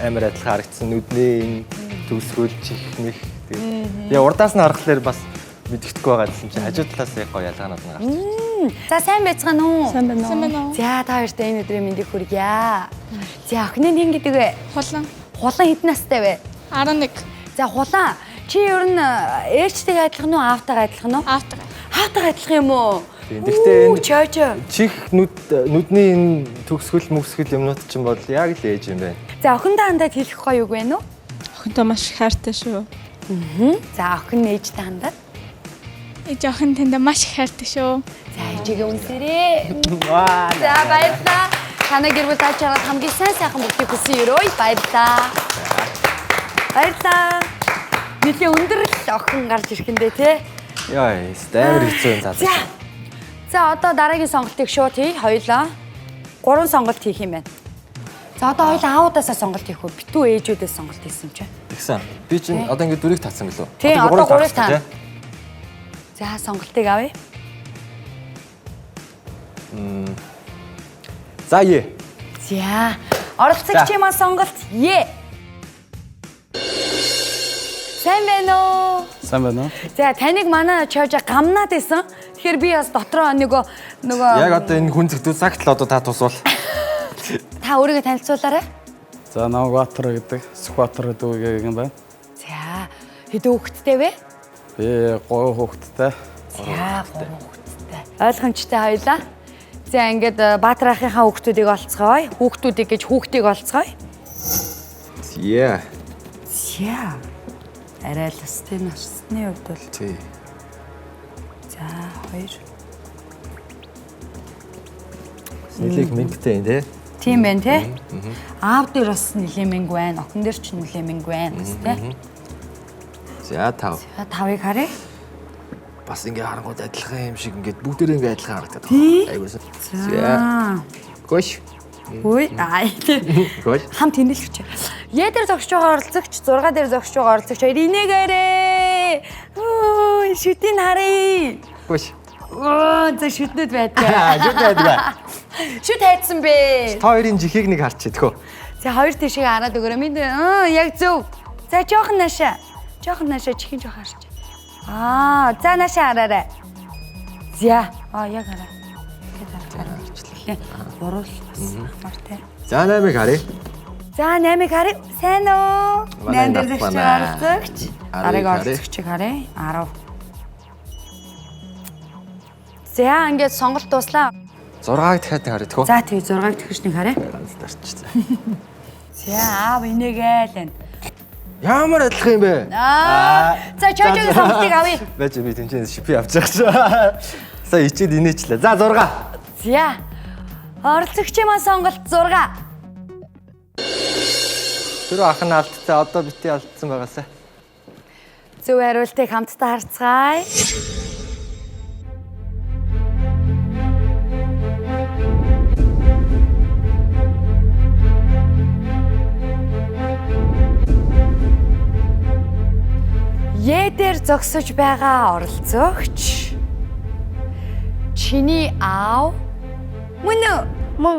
амар адилхан харагдсан. Нүдний энэ төгсгөл чихнэх. Тэгээд яа урдаас нь харахлаар бас мэддэхгүй байгаа гэсэн чинь хажуу талаас яг гоё ялгаанууд нь гарч. За, сайн байцгаана уу? Сайн байна уу? Сайн байна уу? За, та хоёрт энэ өдрийн мэндийг хүргье. За, охины нь хэн гэдэг вэ? Хулан. Хулан хэдэн настай вэ? 11. За, Хулан, чи ер нь ээжтэйгээ адилхан уу, аавтайгаа адилхан уу? Аавтайгаа. Аавтайгаа адилхан юм уу? Тийм, гэхдээ энэ- Чойчо. Чих нүд нүдний энэ төгсгөл мөсгөл юмнууд чинь бол яг л ээж юм байна. За, охиндоо хандаад хэлэх гоё үг байна уу? Охинтой маш их хайртай шүү. За, охин ээжтэй хандаад. Ээж охин танд маш их хайртай шүү. За, ээжигээ үнсэрээ. Ваа. За, баярлалаа. Танай гэр бүл дааж чараад хамгийн сайн сайхан бүгдийг хүсэн өрөөе. Баярлалаа. Баярлалаа. Нилээ өндөр л охин гарч ирэхэндээ те. Яа, амар хэцүү юм залуу. За. За, одоо дараагийн сонголтыг шууд хий хоёлаа. Гурван сонголт хийх юм байна. За, одоо хоёлаа ааудаасаа сонголт хийх үү? Битүү ээжүүдээс сонголт хийсэн юм чи. Тэгсэн. Би чинь одоо ингэ дөрийг татсан гэлөө. Тийм, одоо гурыг татсан, таа. За, сонголтыг авъя. тий? За е. За. Оролцогчийн маань сонголт Е. Сайн байна уу? Сайн байна уу? За, таныг манай чойжо гамнаад байсан. Тэгэхээр би бас дотроо нөгөө Яг одоо энэ хүн зэгдүү цагт л одоо та тусвал. Та өөрийгөө танилцуулаарай. За, намайг Баатар гэдэг. Сүхбаатар гэдэг юм байна. За, хэдэн хүүхэдтэй вэ? Би 3 хүүхэдтэй. За, гурван хүүхэдтэй. Ойлгомжтой хоёлаа. За, ингээд Баатар ахынхаа хүүхдүүдийг олцгоё. Хүүхдүүдийг гэж хүүхдийг олцгоё. Е. За. Арай л бас тийм насны хувьд бол Тий. за хоёр. Нилээх мөнгөтэй юм тий. Тийм байна те. Аав дээр бас нэлээд мөнгө байна. Охин дээр ч нэлээд мөнгө байна бас те. За, 5. За, тавыг харъя. Бас ингээ харангууд адилхан юм шиг ингээд бүгдээрээ ингээ адилхан харагдаад байгаа. Айгуу. За. За. Гош. Үй. Аа. Гош. Хамт тэнэлвч. Е дээр зогсож байгаа оролцогч, 6 дээр зогсож байгаа оролцогч хоёр инээгээрээ. Үу, шүтийг харъя. Гош. Оо, за шүтнүүд байдаг. Шүт байдаг. Шүт хайцсан бэ. Та хоёрын жихийг нэг харчих тэхөө. За, хоёр тийшээ хараад өгөөрэй. Минь яг зөв. За, жоохон наашаа. Жоохон наашаа чихэн жоохон харч. Аа, за наашаа хараарай. За, аа яг хараа. Ингээд хараа. Гурвал бас ахмар те. За, 8-ыг харъя. За, 8-ыг харъя. Сайн уу? Манай 8 дээр зогсож манай. байгаа оролцогч. Арыг Дараагийн оролцогчийг харъя. 10. За, ингээд сонголт дууслаа. 6-ыг дахиад нэг харъя тэхөө. За, тэгээ 6-ыг тэгш нэг харъя. Ганц дарчсан. За, аав инээгээл энэ. Ямар адилхан юм бэ? Аа. За, чожогийн сонголтыг авъя. Байж би тэмцээнээс шипи авч байгаа чи. Сая ичээд инээчлээ. За, 6. За. Оролцогчийн маань сонголт 6. Тэр ах нь алдцаа одоо бити алдсан байгаасаа. Зөв хариултыг хамтдаа харцгаая. Е дээр зогсож байгаа оролцогч чиний аав мөн үү? Мөн.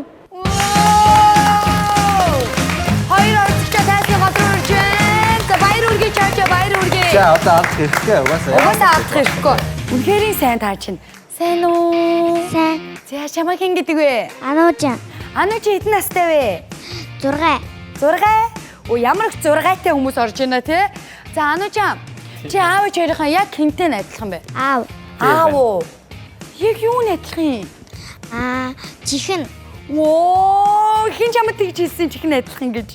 Хоёр оролцогчоо тайзны гол руу ирж байна. За, баяр үргээ чаачаа, баяр үргээ. За, одоо алдах хэрэгтэй угаасаа. Угаасаа алдах хэрэггүй. Үнэхээр сайн та чинь. Сайн уу? Сайн. За, чамайг хэн гэдэг вэ? Ануужан. Ану, чи хэдэн настай вэ? 6. 6. Оо, ямар их 6-тай хүмүүс орж байна те. За, Анужаа, чи аав ээж хоёрынхаа яг хэнтэй нь адилхан бэ? Аав. Аав уу? Яг юу нь адилхан юм? Аа, чихэн. Воо, хэн чамд тэгж хэлсэн чихэн адилхан гэж?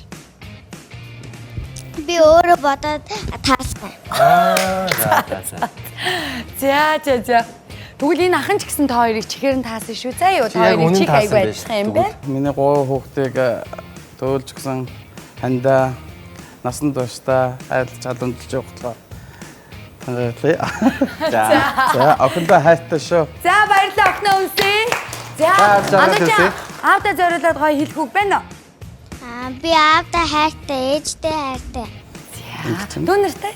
Би өөрөө бодоод таасан. Аа, за за за. За за за. Тэгвэл энэ ахан ч гэсэн та хоёрыг чихээр нь таасан шүү. За юу, Чи та яг хоёрыг үнэн чих таасан айгүй байж адилхан юм бэ? Миний 3 хүүхдийг төөлж гисэн хандаа насан туршдаа айлж чадамжилж явах талаар танилцъя. За. За, охиндоо хайртай шүү. За, баярлалаа охиноо үнсээ. За, За, Анужаа, үнсье. аавдаа зориулаад гоё хэлэх үг байна уу? Би аавдаа хайртай, ээжтэй хайртай. Дүү нартай?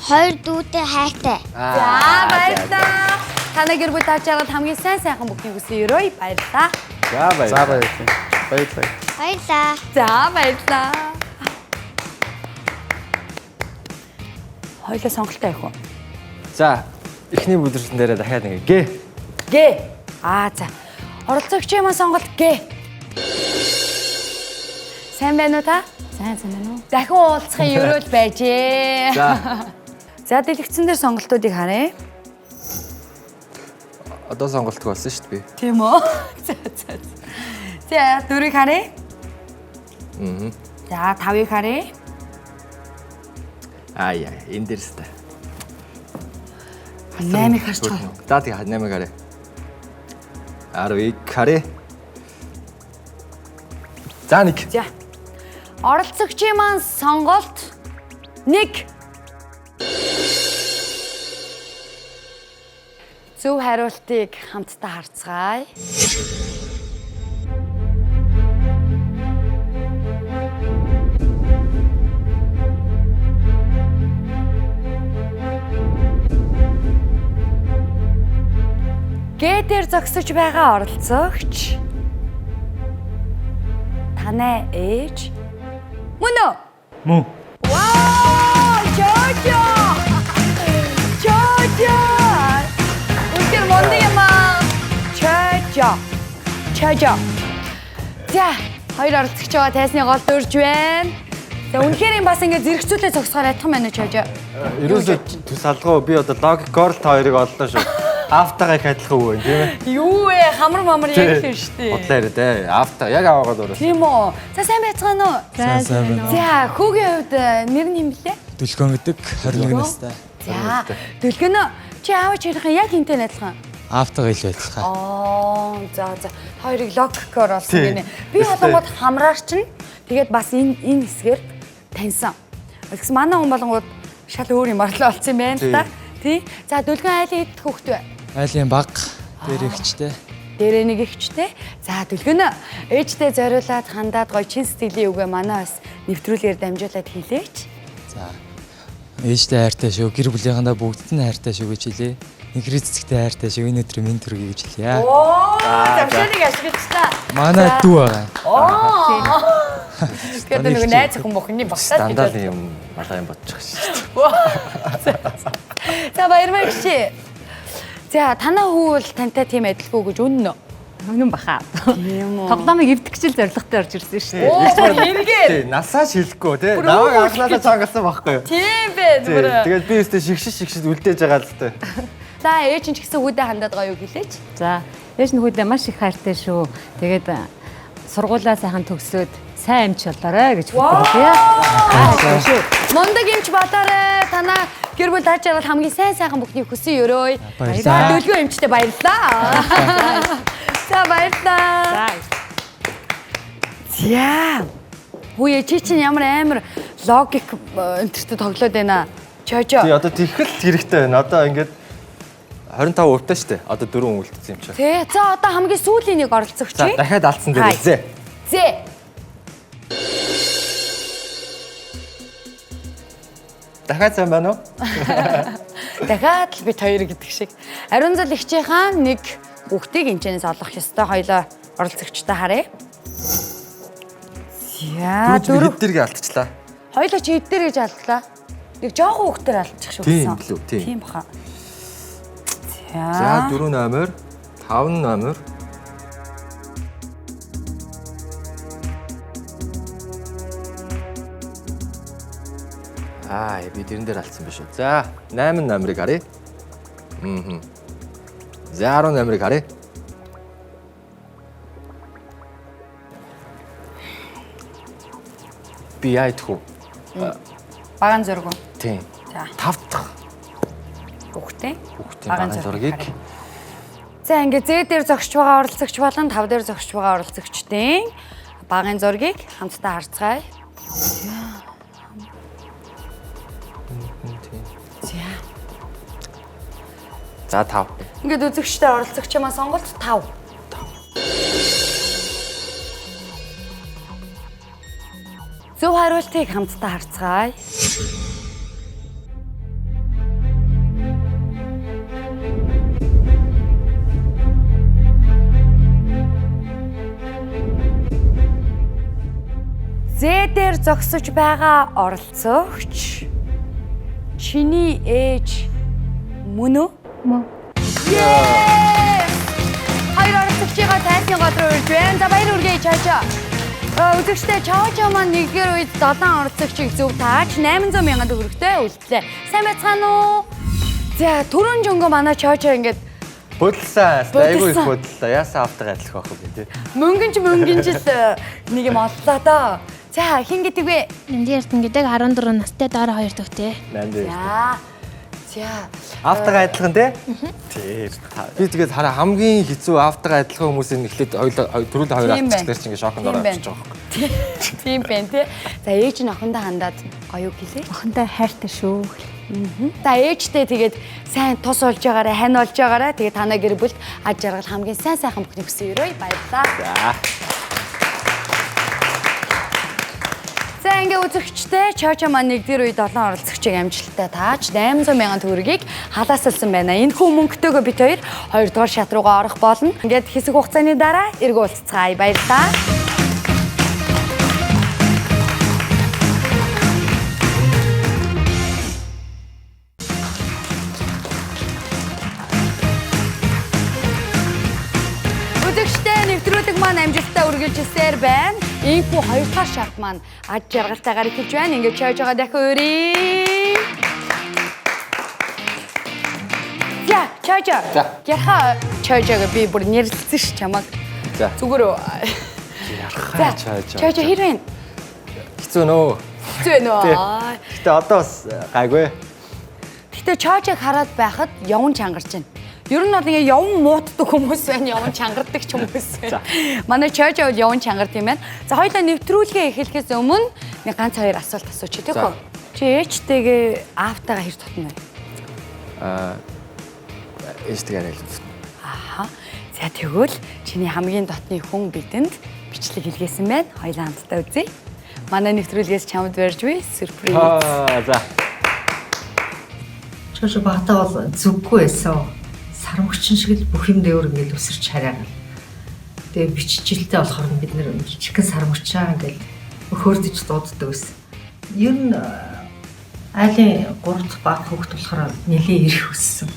Хоёр дүүтэй хайртай. За, баярлалаа. Танай гэр бүл таж жаргал хамгийн сайн сайхан бүхнийг хүсэн өрөөе. Баярлалаа. За баярлалаа. За баярлалаа. Баярлалаа. Баярлалаа. За, баярлалаа. Хоёлоо сонголтоо явах уу? За, эхний бүлэглэн дээрээ дахиад нэг Г. Г. Аа за. Оролцогчийн маань сонголт Г. Сайн байна уу та? Сайн сайн байна уу? Дахин уулзахын өрөөл байжээ. За. За, дэлгэцэн дээр сонголтуудыг харъя. Одоо сонголтгүй болсон шүү дээ би. Тийм үү? За за. За, дөрвийг харъя. За, тавыг харъя. Аа яа, энэ дээр сте. Наймыг харж байгаа. За тэгээ 8-ыг харъя. 10-ыг харъя. За нэг. За. Оролцогчийн маань сонголт 1. Зөв хариултыг хамтдаа харцгаая. Г дээр зогсож байгаа оролцогч танай ээж мөн үү? Мөн. Вау! Жожо! Жожо! Үнэхээр мундаг юм аа. Жожо. Жожо. За, хоёр оролцогч байгаа тайсны гол дөрж байна. За, үнэхээр юм бас ингэ зэрэгцүүлээ зогсохоор адилхан байна уу, Жожо? Ерөөсөө төс алгуу би одоо логикоор л та хоёрыг оллоо шүү. Аавтайгаа их адилхан үг байна тийм ээ. Юу вэ? Хамар мамар яг л юм шүү дээ. Бодлоо яриа дээ. Аавтай яг аваагаад уураа. Тийм үү? За, сайн байцгаана уу? Сайн сайн байна. За, хүүгийн хувьд нэр нь хэм блэ? Дүлгөн гэдэг 21 настай. За, Дүлгөнөө чи аав чирхэн яг хинтэй адилхан. Аавтайгаа илүү адилхан. Аа, за за. Та хоёрыг логикоор олсон Тийм. гинэ. Би болонгод хамраар чинь тэгээд бас энэ хэсгээр таньсан. Тэгсэн манай хүн болонгод шал өөр юм орлоо олсон юм байна л та. Тий. За, Дүлгэн айлын хэд хүүхэд вэ? Айлын баг дээр ихчтэй. Дээрээ нэг ихчтэй. За, Дүлгөнөө ээжтэй зориулаад хандаад гоё чин сэтгэлийн үгээ манай бас нэвтрүүлгээр дамжуулаад хэлээч. За. Ээжтэй хайртай шүү. Гэр бүлийнхандаа бүгдд нь хайртай шүү гэж хэлье. Инхри цэцэгтэй хайртай шүү. Энэ өдрийн минь төргий гэж хэлье. Оо, завшааныг ашиглажлаа. Манай дүү байгаа. Оо. Тэгэхээр нөгөө найз охин мохны багтаад гэж Дандаа л юм малгай юм бодчих шүү дээ. За, баярмаа гिचээ. За, танаа хүү бол тантай тийм адилгүй гэж үнэн үү? Үнэн баха. Тийм үү. Тоглоомыг эвдэх гэж л зорилготой орж ирсэн шүү дээ. Оо, эргээд. Тий, насаа шилэхгүй тий. Бүр Намайг өвөг анхнаасаа чангалсан байхгүй юу? Тийм бэ Тий, зүгээр. Тэгээд би өстө шигшиж шигшиж үлдээж байгаа л тээ. За, ээж нь ч гэсэн хүүдээ хандаад гоё юу хэлээч. За, ээж нь хүүдээ маш их хайртай шүү. Тэгээд сургуулаа сайхан төгсөөд сайн эмч болоорой гэж хэлье. Аа, шүү. Мундаг эмч болоорой. Танаа гэр бүл таж жаргал хамгийн сайн сайхан бүхнийг хүсэн өрөөе. Баярлалаа. За, дөлгөө эмчтэй баярлалаа. За, баярлалаа. За. За. Хүүе чи чинь ямар амар логик энтертэй тоглоод байна. Чожо. Тий, одоо тэгхэл хэрэгтэй байна. Одоо ингээд 25% таа шүү дээ. Одоо 4 үлдсэн юм чи. Тэ. За, одоо хамгийн сүүлийн нэг оролцогч. За, дахиад алдсан дээр Хай. зэ. Зэ. Дахиад сайн байна уу? Дахиад л бит хоёр гэдэг шиг. Ариун зал ихчийнхаа нэг хүүхдийг энэчнээс олох ёстой хоёлоо оролцогчтой харъя. За, Дөрөв дөрөв. хэд дэргээ алдчихлаа. Хоёлоо чи хэд дээр гэж алдлаа? Нэг жоохон хүүхдээр алдчих шүү Тийм гэсэн. билүү, тийм. Тийм баха. За, За. 4 номер, 5 номер. Аа, би тэрэн дээр алдсан биш үү. За, 8 номерыг харъя. Мм. За, 10 номерыг харъя. Би яа идэх үү? Багаан зураг уу? Тийм. За. 5 дахь Хүүхдийн хүүхдийн багаан зургийг харъя. За, ингээд зэ дээр зогсож байгаа оролцогч болон тав дээр зогсож байгаа оролцогчдын багын зургийг хамтдаа харцгаая. За. За, 5. Ингээд үзэгчтэй оролцогч маань сонголт 5. Зөв хариултыг хамтдаа харцгаая. Зэ дээр зогсож байгаа оролцогч чиний ээж мөн үү? Мөн. Yes! Хоёр оролцогчийнхаа тайлбарын гол руу ирж байна. За баяр хүргэе Чоочо. Үзэгчдээ Чоочо маань нэгдүгээр үед 7 оролцогчийг зөв тааж 800 мянган төгрөгтэй үлдлээ. Сайн байцгаана уу? За түрүүн жөнгөө манай Чоочо ингээд Бодлоо. Айгүй их Бодлоо. бодлоо. Яасан автага адилхан байх вэ тий? мөнгөнч мөнгөнч л нэг юм оллоо доо. За хин гэдэг вэ? Нэмдийн Эрдэнэ гэдэг 14 настай дараа 2 дүүтэй. 8 дээр. За. За. Автага адилхан тий? Тий. Би тэгээд хараа хамгийн хэцүү автага адилхан хүмүүсийн эхлээд хоёул төрөл хоёр Тийм байна. автчихлаар чи ингээ шоконд Тийм ороод байна. авчих жоох байхгүй. Тийм байна тий. За ээж нь охиндоо хандаад гоё үг хэлээ. Охиндоо хайртай шүү. За ээжтэй тэгээд сайн тус болж байгаарай, хань болж байгаарай. Тэгээд танай гэр бүлд аж жаргал хамгийн сайн сайхан бүхнийг хүсэн өрөөе. Баярлалаа. За. За ингээ үзэгчтэй Чочо маань нэгдүгээр үе 7 оролцогчийг амжилттай тааж 800 мянган төгрөгийг халаасалсан байна. Энэ хүү мөнгөтэйгөө бит хоёр хоёрдугаар шат руугаа орох болно. Ингээд хэсэг хугацааны дараа эргүү уулзцгаая. Баярлалаа. Үзэгчтэй нэвтрүүлэг маань амжилттай үргэлжилсээр байна. Ийхүү хоёр дахь шат маань аж жаргалтайгаар эхэлж байна. Ингээд чойж байгаа дахин урий. За, чойжо. За. Ярха чойжог би бүр нэрлэлсэн ш чамаг. За. Зүгээр үү? Ярхаа чойжо. Чойжо хэр вэ? Хэцүү нөө. Хэцүү байна уу? Тий. Аа. Гэтэ одоо бас гайгүй. Гэтэ чойжог хараад байхад явн чангарч байна. Ер нь бол ингээ явн муутдаг хүмүүс байна, явн чангардаг ч хүмүүс байна. Манай чойжо бол явн чангард юм байна. За хоёлаа нэвтрүүлгээ эхлэхээс өмнө нэг ганц хоёр асуулт асуучих тийм За. үү? Чи ээжтэйгээ аавтайгаа хэр татна вэ? Аа ээжтэйгээ арай л. Аха. За тэгвэл чиний хамгийн дотны хүн бидэнд бичлэг илгээсэн байна. Хоёлаа хамтдаа үзье. Манай нэвтрүүлгээс чамд барьж буй сюрприз. Аа за. Чошо багтаа бол зүггүй байсан. Сармагчин шиг л бүх юм дэвэр ингээл өсөрч хараагаал. Тэгээ биччихэлтэй болохоор бид нэр жижигхэн сармагчаа ингээл өхөөрдөж дууддаг байсан. Ер нь айлын 3 дахь баг хүүхэд болохоор нэлээ ирэх өссөн.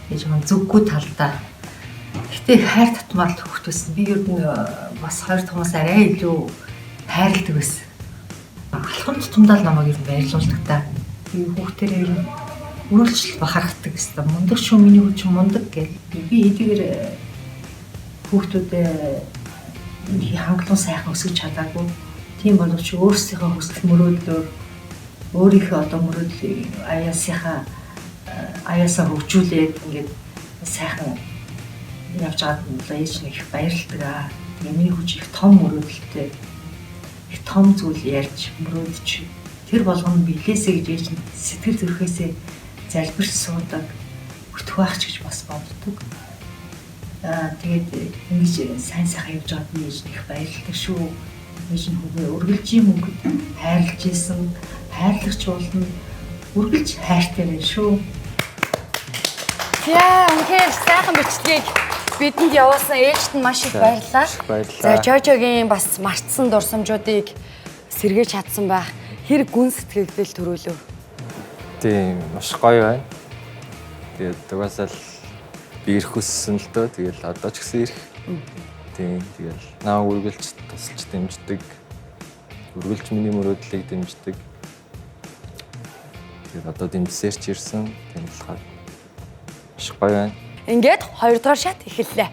Тэгээ жоохон зүггүй талдаа. Гэтэ хайр татмаар л хүүхэд байсан. Би ер нь бас хоёр дахь арай илүү хайрладаг байсан. Алхам тутамдаа л намайг ер нь баярлуулдаг та. Би хүүхдэрээ ер нь үргэлжил бахархдаг гэсэн. Мундаг шүү миний хүү чинь мундаг гэл. Би хэдийгээр хүүхдүүдээ хангалуун сайхан өсгөж чадаагүй. Тийм боловч өөрсдийнхөө хүсэл мөрөөдлөөр өөрийнхөө одоо мөрөөдөл аяасынхаа аяасаа хөгжүүлээд ингээд сайхан явж байгаад нь бол ээж нь их баярлалдаг аа. Тэгээ миний хүч их том мөрөөдөлтэй их том зүйл ярьж мөрөөдөж тэр болгоно билээсэ гэж ээж нь сэтгэл зүрхээсээ залбирч суудаг өтөх байх ч гэж бас боддог. Аа тэгээд ингэж сайн сайхан явж байгаад би ээж нь их баярлалдаг шүү. Ээж нь хүүгээ үргэлжийн мөнгөд хайрлаж исэн, хайрлагч болно. Үргэлж хайртай байна шүү. За, үнэхээр сайхан бичлэгийг бидэнд явуулсан ээжт нь маш их баярлалаа. Баярлалаа. За, Жожогийн бас мартсан дурсамжуудыг сэргээж чадсан байх. Хэр гүн сэтгэгдэл төрүүлв. Тийм маш гоё байна. Тэгээд угаасаа л би ирэх хүссэн л дөө. Тэгэл одоо ч гэсэн ирэх. Тийм тэгэл намайг үргэлж тусалж дэмждэг. Үргэлж миний мөрөөдлийг дэмждэг. Тэгээд одоо дэмжсээр ч ирсэн. Тийм болохоор маш гоё байна. Ингээд хоёрдугаар шат эхэллээ.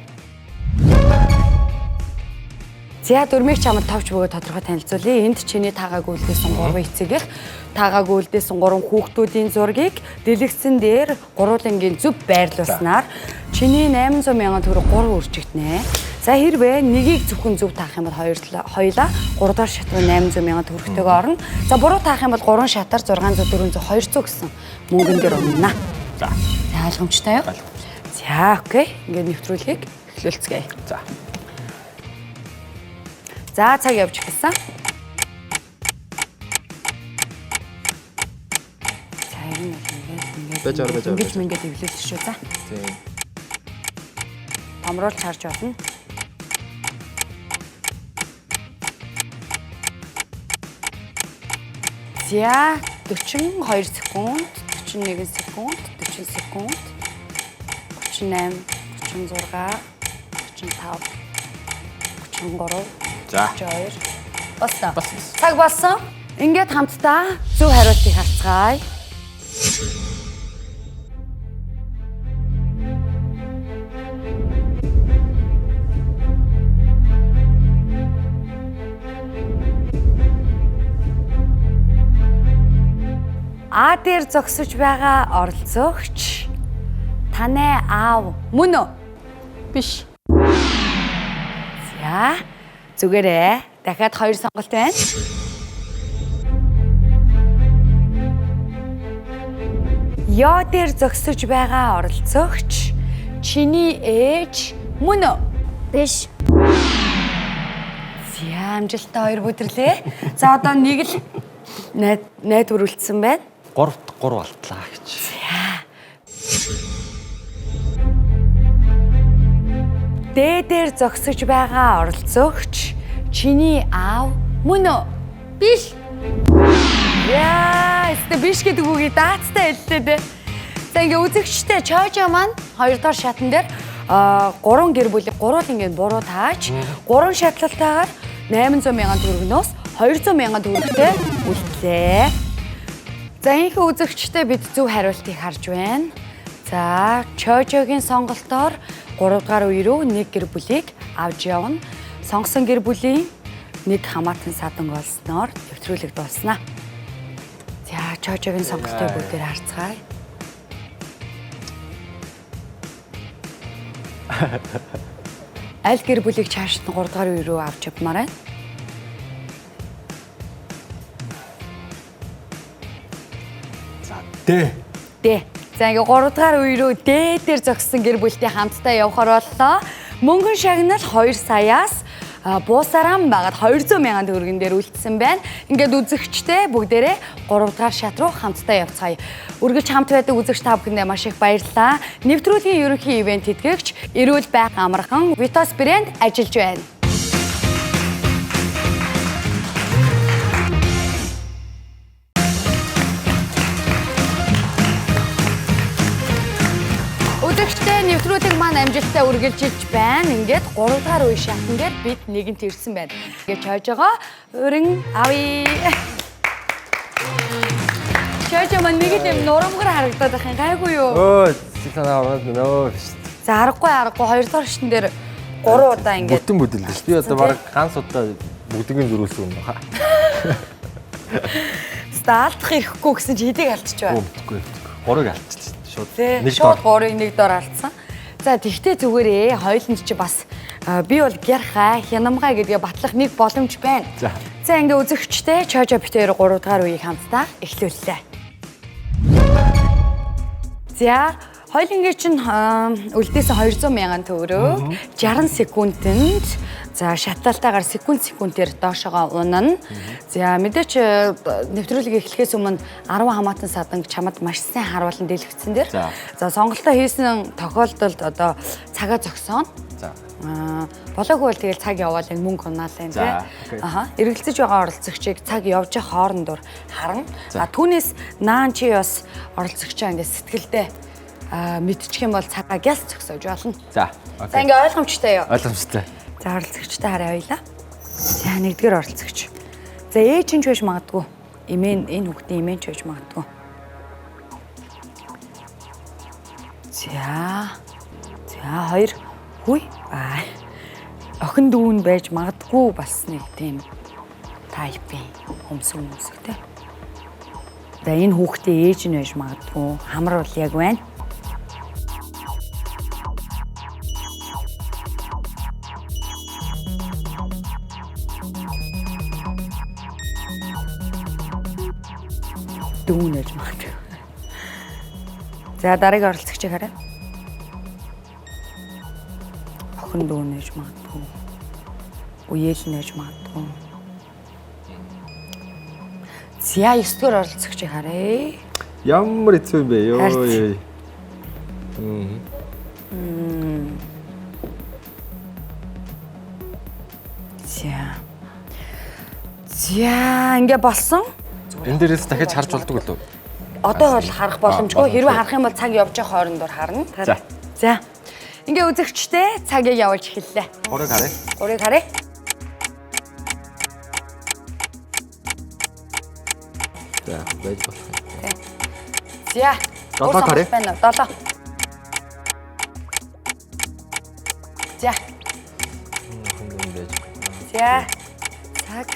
За дөрмийг чамд товч бөгөөд тодорхой танилцуулъя. Энд чиний таагааг үлдээсэн гурван эцэг их, таагааг үлдээсэн гурван хүүхдүүдийн зургийг дэлгэцэн дээр гурвуулангийн зөв байрлуулснаар чиний 800 мянган төгрөг 3 өрчигднэ. За хэрвээ нэгийг зөвхөн зөв таах юм бол хоёулаа 3 дахь шат руу 800 мянган төгрөгтэйгөө орно. За буруу таах юм бол 3 шатаар 600 400 200 гэсэн мөнгөн дээр унана. За. За ойлгомжтой юу? За окей. Ингээд нэвтрүүлгийг эхлүүлцгээе. За. За цаг явж эхэлсэн. Байж байгаа, байж байгаа. Ингэж мингээд эвлүүлэх шүү за. Тийм. Томруулж харж болно. За 42 секунд, 41 секунд, 40 секунд, 38, 36, 35, 33, За. 32. Болсон. Цаг болсон. Ингээд хамтдаа зөв хариултыг харцгаая. А дээр зогсож байгаа оролцогч танай аав мөн үү? Биш. За зүгээрээ дахиад хоёр сонголт байна. Ё дээр зогсож байгаа оролцогч чиний ээж мөн үү? Биш. За амжилттай хоёр бүдэрлээ. За одоо нэг л найдвар үлдсэн байна. 3-т 3 алтлаа гэж. Дэ дээр зогсож байгаа оролцогч чиний аав мөн үү? Биш. Яа, өстө биш гэдэг үгийг даацтай хэллээ дээ. За ингээ үзэгчтэй Чожо маань 2 дугаар шатан дээр 3 гэр бүлийг гурвал ингээ буруу тааж 3 шатлалтаагаар 800 мянган төгрөгнөөс 200 мянган төгрөгтэй үлдлээ. За энэхүү үзэгчтэй бид зөв хариултыг харж байна. За Чожогийн сонголтоор 3 дугаар үе рүү нэг гэр бүлийг авч явна. Сонгосон гэр бүлийн нэг хамаатан садан олсноор нэвтрүүлэг дууснаа. За Чожогийн сонголтыг бүгдээр харцгаая. Аль гэр бүлийг чаашд нь 3 дугаар үе рүү авч явмаар байна? За Д. Д. За ингээ 3 дугаар үе рүү Д дээр зогссон гэр бүлтэй хамтдаа явхаар боллоо. Мөнгөн шагнал 2 саяас буусараа багад 200 мянган төгрөгөн дээр үлдсэн байна. Ингээд үзэгчтэй бүгдээрээ 3 дугаар шат руу хамтдаа явцгаая. Үргэлж хамт байдаг үзэгч та бүхэндээ маш их баярлалаа. Нэвтрүүлгийн ерөнхий ивент тэтгэгч Эрүүл байх амархан Vitos брэнд ажиллаж байна. Үзэгчтэй нэвтрүүлэг маань амжилттай үргэлжилж байна. Ингээд 3 дугаар үе шатн дээр бид нэгэнт ирсэн байна. Ингээд чойжогоо өрн авъя. Чойжоо маань нэг л юм нурамгар харагдаад байх юм гайгүй юу? Өө, санаа ороод нөө биш. За аргагүй 2 дугаар шатн дээр 3 удаа ингээд бүтэн бүдэлдэж. Би одоо баг ганц удаа бүгднийг зөрүүлсэн юм байна. Ста алдах ирэхгүй гэсэн чи хэдийг алдчих вэ? Үгүй. 3-ыг алдчихлаа. Шууд нэг дор. Шууд 3-ыг нэг дор алдсан. За тэгтээ зүгээрээ хоёуланд чи бас би бол гярхай, хянамгай гэдгээ батлах нэг боломж байна. За ингээ үзэгчтэй Чожо битээр 3 дугаар үеийг хамтдаа эхлүүллээ. За хоёулангийн чинь үлдээсэн 200 мянган төгрөг 60 секундэнд за шаталтаагаар секунд-секундээр доошогоо унана. За мэдээч нэвтрүүлэг эхлэхээс өмнө 10 хамаатан саданг чамд маш сайн харуулan дэлгэцэн дээр. За сонголтоо хийсэн тохиолдолд одоо цагаа зогсооно. За. Болоогүй бол тэгэл цаг яваал энэ мөнгө унаалаа юм тий. Аха. Эргэлзэж байгаа оролцогчийг цаг явж явах хоорондор харна. А түүнээс наан чи бас оролцогчоо ингээд сэтгэлдээ мэдчих юм бол цагаа гяс зогсоож болно. За. За ингээ ойлгомжтой юу? Ойлгомжтой. За оролцогчтой хараа хоёлаа. За нэгдүгээр оролцогч. За ээж нь ч байж магадгүй. Эмээн энэ хүүхдийн эмээн ч байж магадгүй. За. За хоёр хүй. Аа. Охин дүүн байж магадгүй бас нэг тийм тайпын өмсөг өмсөгтэй. За энэ хүүхдийн ээж нь байж магадгүй. Хамар бол яг байна. Дүүн байж магадгүй. За дараагийн оролцогчийг хараа. Охин дүүн байж магадгүй. Үеэл нь байж магадгүй. За 9 дугаар оролцогчийг харъя. Ямар хэцүү юм бэ? Йоо ёо. За. За, ингээ болсон. Энэ дээрээс дахиж харж болдог болов уу? Одоо бол харах боломжгүй. Хэрвээ харах юм бол цаг явж байгаа хоорондоор харна. За. За. Ингээ үзэгчтэй цагийг явуулж эхэллээ. 3-ыг харъя. 3-ыг харъя. За, байж болох юм. За. 7 харъя. Байна уу? 7. За. Байж. За. Цаг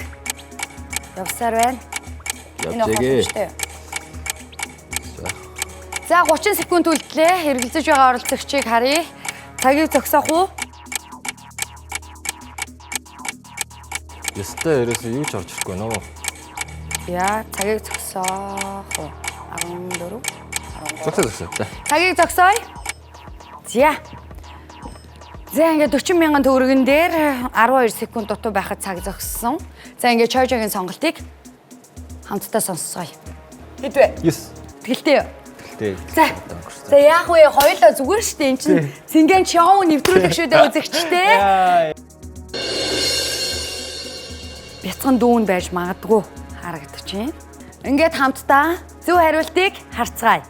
явсаар байна. Явжээ. За 30 секунд үлдлээ. Хэрэгэлзэж байгаа оролцогчийг харъя. Цагийг зогсоох уу? Ёстой ерөөсөө юу ч орж ирэхгүй нөө. Яа, цагийг зогсоох уу? 14. Зогсоо зогсоо. За. Цагийг зогсооё. За. За ингээд 40 мянган төгрөгөн дээр 12 секунд дутуу байхад цаг зогссон. За ингээд Чойжогийн сонголтыг хамтдаа сонсцгоё. Хэд вэ? 9. Тгэлтэй юу? Тгэлтэй. За. За яах вэ? Хоёулаа зүгээр шүү дээ. Эн чинь Цэнгэн шоу нэвтрүүлэг шүү дээ үзэгчтэй. Бяцхан дүүн байж магадгүй харагдаж байна. Ингээд хамтдаа зөв хариултыг харцгаая.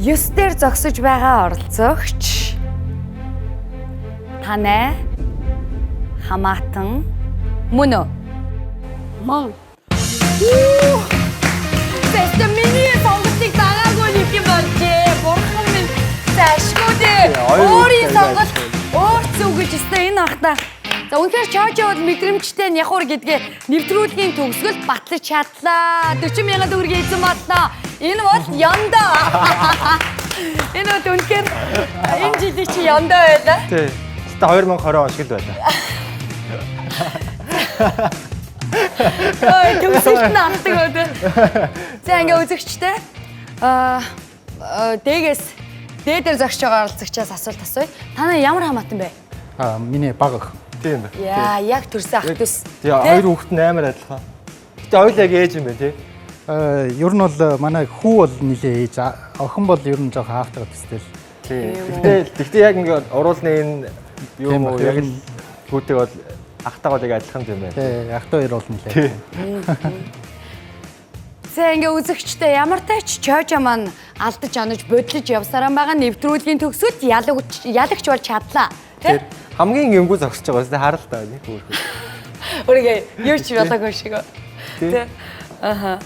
Ёс дээр зогсож байгаа оролцогч танай хамаатан мөн үү? Мөн. Тэстэ миний сонголтыг дагаагүй нэг юм болжээ. Бурхан минь. За ашгүй дээ. Өөрийн сонголт өөр зүг гэж өстой энэ ахта. За үнэхээр Чойжо бол мэдрэмжтэй нягуур гэдгээ нэвтрүүлгийн төгсгөлд батлаж чадлаа. 40 мянган төгрөгийн эзэн боллоо. Энэ бол яндаа. Энэ бол үнэхээр энэ жилийн чи яндаа байлаа. Тий. Гэтэ 2020 он шиг л байлаа. Ой, төгсөлт нь алдаг өө. За ингээ үзэгчтэй. Дэгээс дээдэр зогсож байгаа оролцогчоос асуулт асууя. Та нар ямар хамаатан бэ? Аа, миний баг ах. Тийм байна. Яа, яг төрсөн ах дүүс. Тий, хоёр хүүхэд нь амар адилхан. Гэтэ хоёул яг ээж юм байна тий. Ер нь бол манай хүү бол нилээ ээж, охин бол ер нь жоохон хаалтгаа төстэй л. Тий. Тэгтээ яг ингээ уруулны энэ юм уу яг л хүүтэйг бол ахтайгаа бол яг адилхан юм байна. Тий, ахтай хоёр бол нилээ. За ингээ үзэгчтэй ямар тач Чойжо маань алдаж онож бодлож явсараа байгаа нэвтрүүлгийн төгсгөлд ялагч болж чадлаа. Тэ? Хамгийн гэмгүй зогсож байгаа юм харал та нэг хөөрхөн. Өөрийгөө юу ч болоогүй шиг. Тэ? Аха.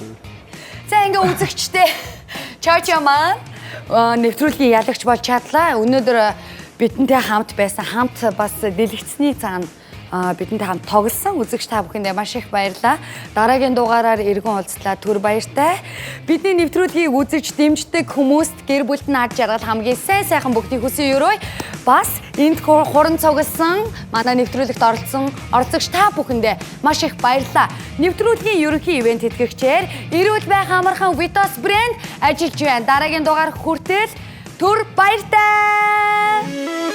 За ингээ үзэгчтэй Чойжо маань нэвтрүүлгийн ялагч болж чадлаа. Өнөөдөр бидэнтэй хамт байсан, хамт бас дэлгэцний цаана бидэнтэй хамт тоглосон үзэгч та бүхэндээ маш их баярлалаа. Дараагийн дугаараар эргэн уулзлаа. Түр баяртай. Бидний нэвтрүүлгийг үзэж дэмждэг хүмүүст гэр бүлд нь ад жаргал хамгийн сайн сайхан бүгдийг хүсэн өрөөе. Бас энд хуран цугласан, манай нэвтрүүлэгт оролцсон оролцогч та бүхэндээ маш их баярлалаа. Нэвтрүүлгийн ерөнхий ивент тэтгэгчээр эрүүл байх амархан Vitos брэнд ажиллаж байна. Дараагийн дугаар хүртэл түр баяртай.